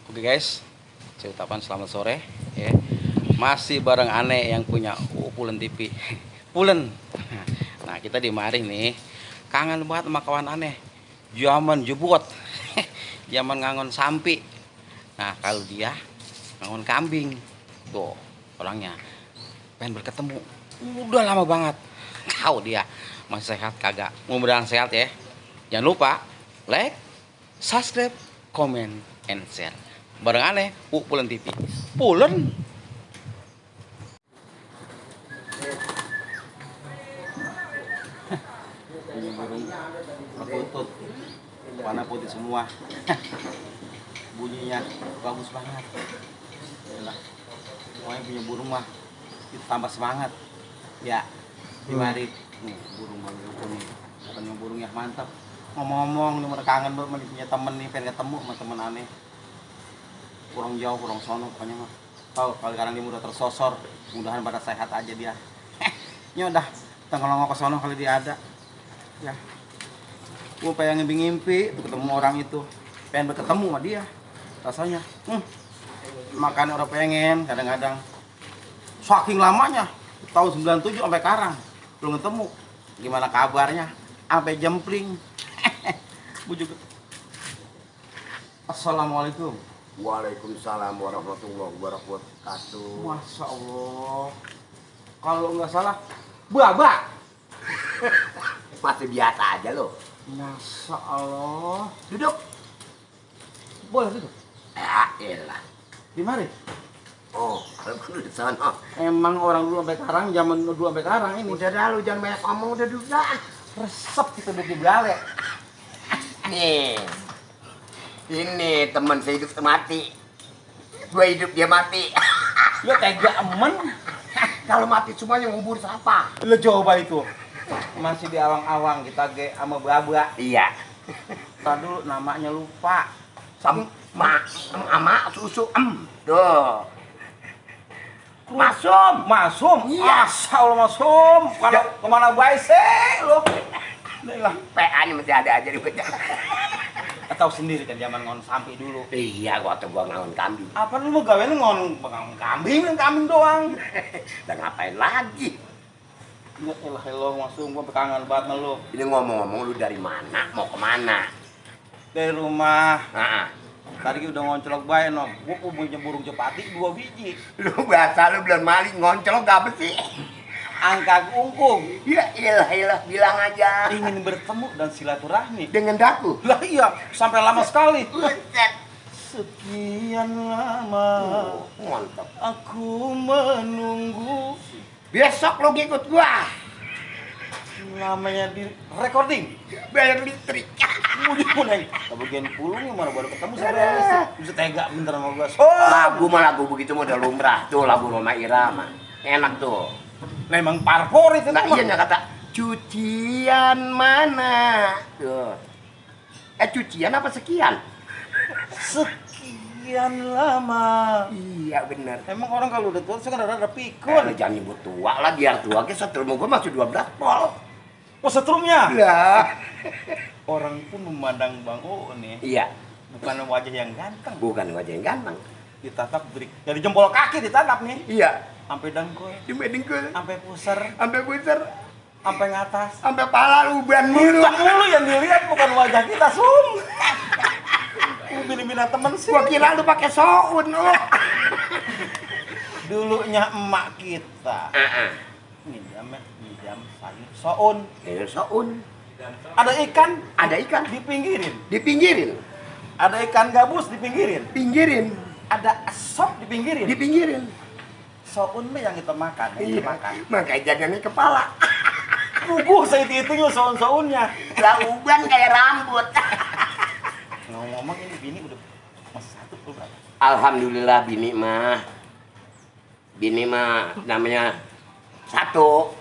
Oke guys, saya ucapkan selamat sore ya. Masih bareng Aneh yang punya Pulen TV. Pulen. Nah, kita di mari nih. Kangen banget sama kawan Aneh. Zaman jebot. Zaman ngangon sampi. Nah, kalau dia ngangon kambing. Tuh, orangnya pengen berketemu. Udah lama banget. Tahu dia masih sehat kagak? Mudah-mudahan sehat ya. Jangan lupa like, subscribe, comment, and share. Bareng Aneh, Pulen TV. Pulen. Ini burung perkutut, warna putih semua. Bunyinya bagus banget. Yalah, pokoknya punya burung mah itu tambah semangat. Ya, di mari nih burung nih. Bukannya burung yang mantap. Ngomong-ngomong, nih kangen banget punya temen nih, pengen ketemu sama temen Aneh. Kurang jauh, kurang sono pokoknya mah. Tahu kalau sekarang dia udah tersosor, mudahan pada sehat aja dia. Ya udah, kita ngomong ke sono kalau dia ada. Ya. Gue pengen ngimpi-ngimpi ketemu orang itu. Pengen bertemu sama dia. Rasanya. Makan orang pengen kadang-kadang. Saking lamanya, tahun 97 sampai sekarang belum ketemu. Gimana kabarnya? Sampai jempling. Bu juga. Assalamualaikum. Waalaikumsalam warahmatullahi wabarakatuh. Masya Allah. Kalau nggak salah, Baba. Masih biasa aja lo. Masya Allah. Duduk. Boleh duduk. Elah. Di mari. Oh, aku di sana. Emang orang dulu sampai sekarang, zaman dulu sampai sekarang ini. Udah dah lu jangan banyak ngomong, udah duduk dah. Resep kita duduk di belale. Nih. Ini teman saya hidup mati. Gue hidup dia mati. Lu tega emen. Kalau mati semuanya ngubur siapa? Lu coba itu. Masih di awang-awang kita ge sama Baba. Iya. Tadi dulu namanya lupa. Ama susu Duh. Masum. Masum. Iya. Asal Masum. Kalau kemana baik sih lu? Lah, PA-nya masih ada aja di bocah. tahu sendiri kan zaman ngon sampai dulu. Iya, gua tuh gua ngangon kambing. Apa lu mau gawe ngon kambing doang. Dan ngapain lagi? Ya elah lo Masum, gua kangen banget sama lu. Ini ngomong-ngomong lu dari mana? Mau kemana? Dari rumah. Nah, Tadi udah ngoncolok bae no. Gua punya burung cepati 2 biji. lu bahasa lu belum maling ngoncol apa sih? Angka ungkung. Ya ilah bilang aja. Ingin bertemu dan silaturahmi. Dengan daku. Lah iya, sampai lama sekali. Buset. Sekian lama Mantap. aku menunggu. Besok lu ikut gua. Namanya di recording. Bayar listrik. Mudah-mudahan. Bagian pulungnya mana baru ketemu sampai bisa tega bentar sama gua. Lagu mah lagu begitu mah udah lumrah. Tuh lagu Roma Irama. Enak tuh. Memang favorit itu. Nah iya kata cucian mana? Tuh. Cucian apa sekian? Sekian lama. Iya bener. Emang orang kalau udah tua suka ada pikun. Kalau jangan nyebut tua lah, biar tua ke setrum gua masih 12 pol. Oh setrumnya. Lah. Orang pun memandang Bang Oo nih. Iya. Bukan wajah yang ganteng. Bukan wajah yang ganteng. Ditatap dari jempol kaki ditatap nih. Iya. Sampai dengkul. Dengkul. Sampai pusar. Sampai puser. Sampai ngatas. Sampai pala uban mulu. Kita mulu yang dilihat bukan wajah kita, Sum. Bina-bina temen sih. Gua kira lu pakai soun. Dulunya emak kita. Ngidam sayur soun. Soun. Ada ikan, Ada ikan dipinggirin. dipinggirin. Ada ikan gabus dipinggirin. Pinggirin. Ada sop dipinggirin. Dipinggirin. Soun mah yang kita makan, yang kita makan. Makanya jaganya kepala. Kubuh saya itu soun-sounnya. Lah uban kayak rambut. Ngomong-ngomong ini bini udah masih satu tuh berapa? Alhamdulillah bini mah. Bini mah namanya satu.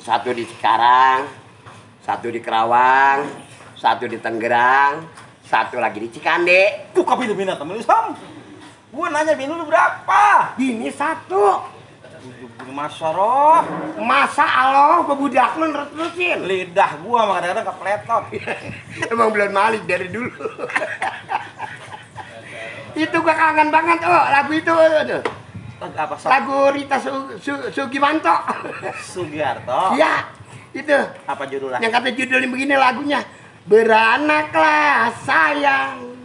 Satu di Cikarang, satu di Kerawang, satu di Tangerang, satu lagi di Cikande. Tuh kau bini-bini temen lu, Sam. Gua nanya bini lu berapa? Bini satu. Masya Allah. Masa Allah bebudak lu terus-terusin. Lidah gua mah kadang-kadang kepletot. Emang belum malik dari dulu. Itu gua kangen banget lagu itu tuh. Lagu apa? Sok? Lagu Rita Sugimanto. Sugiarto. Iya, itu. Apa judulnya? Yang kata judulnya begini lagunya. Beranaklah sayang,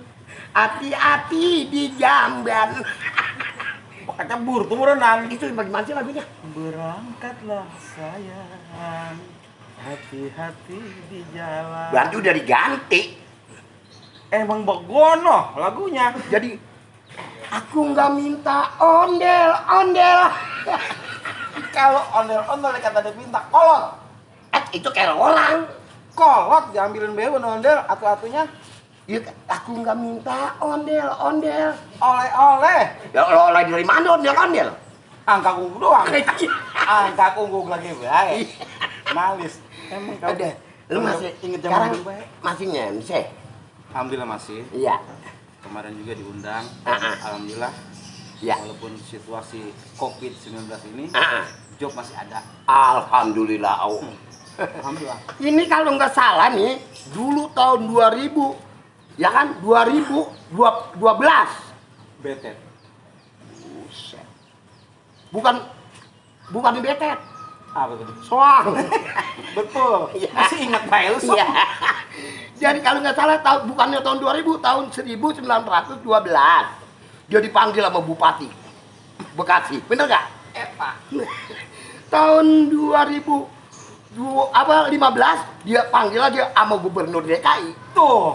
hati-hati di jamban. Pokoknya bur tuh merenang. Itu bagaimana sih lagunya? Berangkatlah sayang, hati-hati di jalan. Berarti udah diganti. Emang begono lagunya. Jadi aku nggak minta ondel-ondel. Kalau ondel-ondel kata dia minta kolot. Itu kayak orang. Kolot diambilin bewe ondel atu-atunya. Ya, aku nggak minta ondel-ondel. Oleh-oleh. Ya oleh dari mana ondel-ondel? Angka kunggu doang. Angka kunggu lagi baik. Malis. Emang kau Ada. Lu masih inget sekarang zaman dulu baik? masih nyemse? Alhamdulillah masih. Iya. Kemarin juga diundang. Ah. Alhamdulillah. Iya. Walaupun situasi COVID-19 ini, job masih ada. Alhamdulillah. Alhamdulillah. Ini kalau nggak salah nih, dulu tahun 2000, ya kan? 2012. Betet. Buset. Bukan di betet. Apa itu? Soang. Betul. Iya. Masih ingat baik lu. Iya. Jadi kalau nggak salah bukannya tahun 2000, tahun 1912 dia dipanggil sama Bupati Bekasi, bener nggak? Pak. Tahun 2015 dia panggil aja sama Gubernur DKI. Tuh.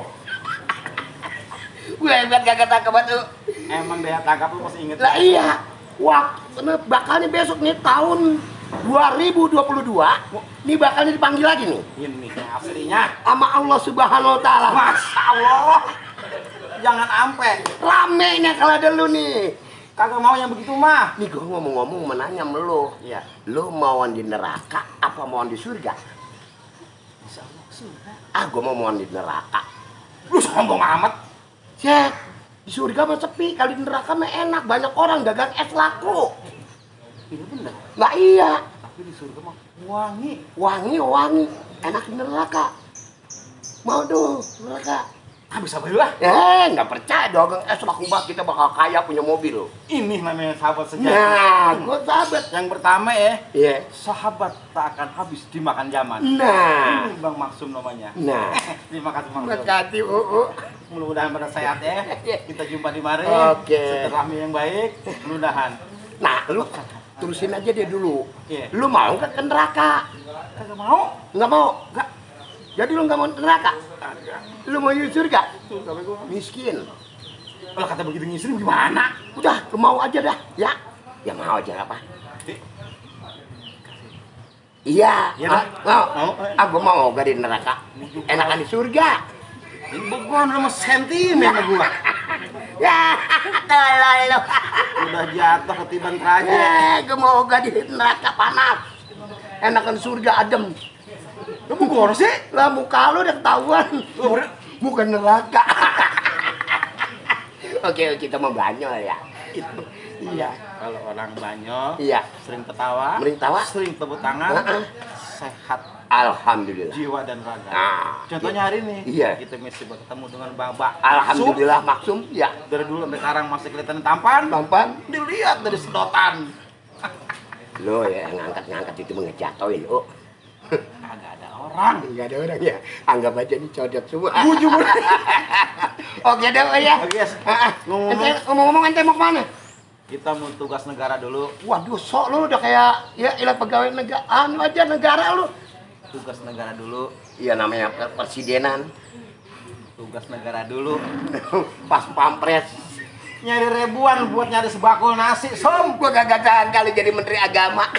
Gue hebat gak kata tuh. Emang daya tangkap lu masih inget. Lah iya. Wah, bakalnya besok nih tahun 2022 ini bakalnya dipanggil lagi nih. Ini aslinya. Sama Allah Subhanahu wa taala. Masya Allah. Jangan ampe. Rame nya kalau ada lu nih. Kagak mau yang begitu mah. Nih gue ngomong-ngomong menanya sama lu. Iya. Lu mauan di neraka apa mauan di surga? Insya Allah surga. Gue mau mauan di neraka. Lu sombong amat. Cek, di surga mah sepi, kalau di neraka mah enak, banyak orang dagang es laku. Ini bener. Lah iya, Tapi di surga mah wangi. wangi, enak di neraka. Mau tuh neraka. Bisa beli lah. Nggak percaya dagang es laku banget, kita bakal kaya punya mobil. Ini namanya sahabat sejati. Nah, gue sahabat. Yang pertama ya, Iya. sahabat tak akan habis dimakan zaman. Nah, Ini Bang Maksum namanya. nah. Terima kasih Bang Maksum. Berkati, Mudah-mudahan pada sehat ya. Kita jumpa di mari. Oke. Silaturahmi yang baik. Mudah-mudahan. Nah, lu terusin aja dia dulu. Iya. Lu mau nggak ke neraka? Kagak mau? Nggak mau? Nggak. Jadi lu nggak mau ke neraka? Kagak. Lu mau di surga? Tuh, sampai gua. Miskin. Kalau kata begitu ngisirin gimana? Udah, lu mau aja dah. Ya. Ya mau aja apa? Iya. Iya dah. Mau. Mau. Gua mau gak di neraka. Enakan di surga. Ini begon sama sentimen sama gua. Ya, tolol lu. Udah jatuh ketiban kerajaan. Gua mau gak di neraka panas. Enakan surga adem. Lu begon sih? Lah muka lu udah ketahuan. Bukan neraka. Oke, kita mau banyol ya. Iya. Kalau orang Banyo Iya. sering ketawa, Sering ketawa. sering tepuk tangan, sehat Alhamdulillah. jiwa dan raga. Nah, Contohnya hari ini, iya. kita mesti bertemu dengan Bang Maksum. Alhamdulillah maksum. Ya. Dari dulu sampai sekarang masih kelihatan tampan. Tampan. Dilihat dari sedotan. Lo ya ngangkat-ngangkat itu mengejatoin. Oh. Kagak ada orang. Enggak ada orang ya. Anggap aja ini codot semua. Bujur. Oke deh, ya. Oke, yes. Ngomong-ngomong ente mau kemana? Kita mau tugas negara dulu. Waduh, sok lu udah kayak ya ilah pegawai negara, anu aja negara lu. Tugas negara dulu. Iya namanya presidenan. Tugas negara dulu. Pas pampres. Nyari ribuan buat nyari sebakul nasi, som. Gua kagak sangka lu jadi menteri agama.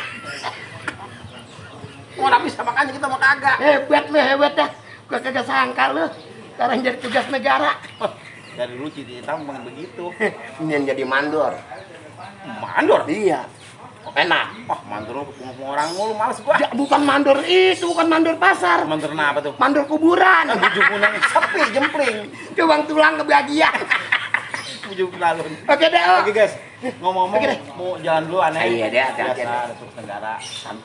Orang bisa makanya kita mau kagak. Hebat dah. Gua kagak sangka lu sekarang jadi tugas negara. Dari dulu cita-cita memang begitu. Ini yang jadi mandor. Mandor. Iya. Enak. Wah, mandor ketemu orang mulu, males gua. Ya, bukan mandor itu, bukan mandor pasar. Mandor apa tuh? Mandor kuburan. Bujuk kunang sepi, jempling. Cuma tulang kebahagiaan. Bujuk lalun. Oke deh. Oke guys, ngomong-ngomong Oke deh. mau jalan dulu aneh. Iya deh, hati-hati. Biasa ada tugas negara.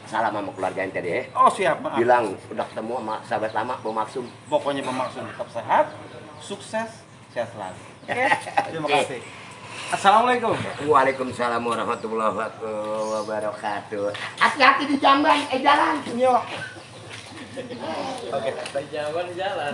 Salam sama keluarga ente deh. Oh siap, maaf. Bilang udah ketemu sama sahabat lama, Bang Maksum. Pokoknya bermaksud tetap sehat, sukses, sehat selalu. Oke, terima Oke. kasih. Assalamualaikum. Waalaikumsalam warahmatullahi wabarakatuh. Hati-hati di jamban, jalan. Yo. Di jalan.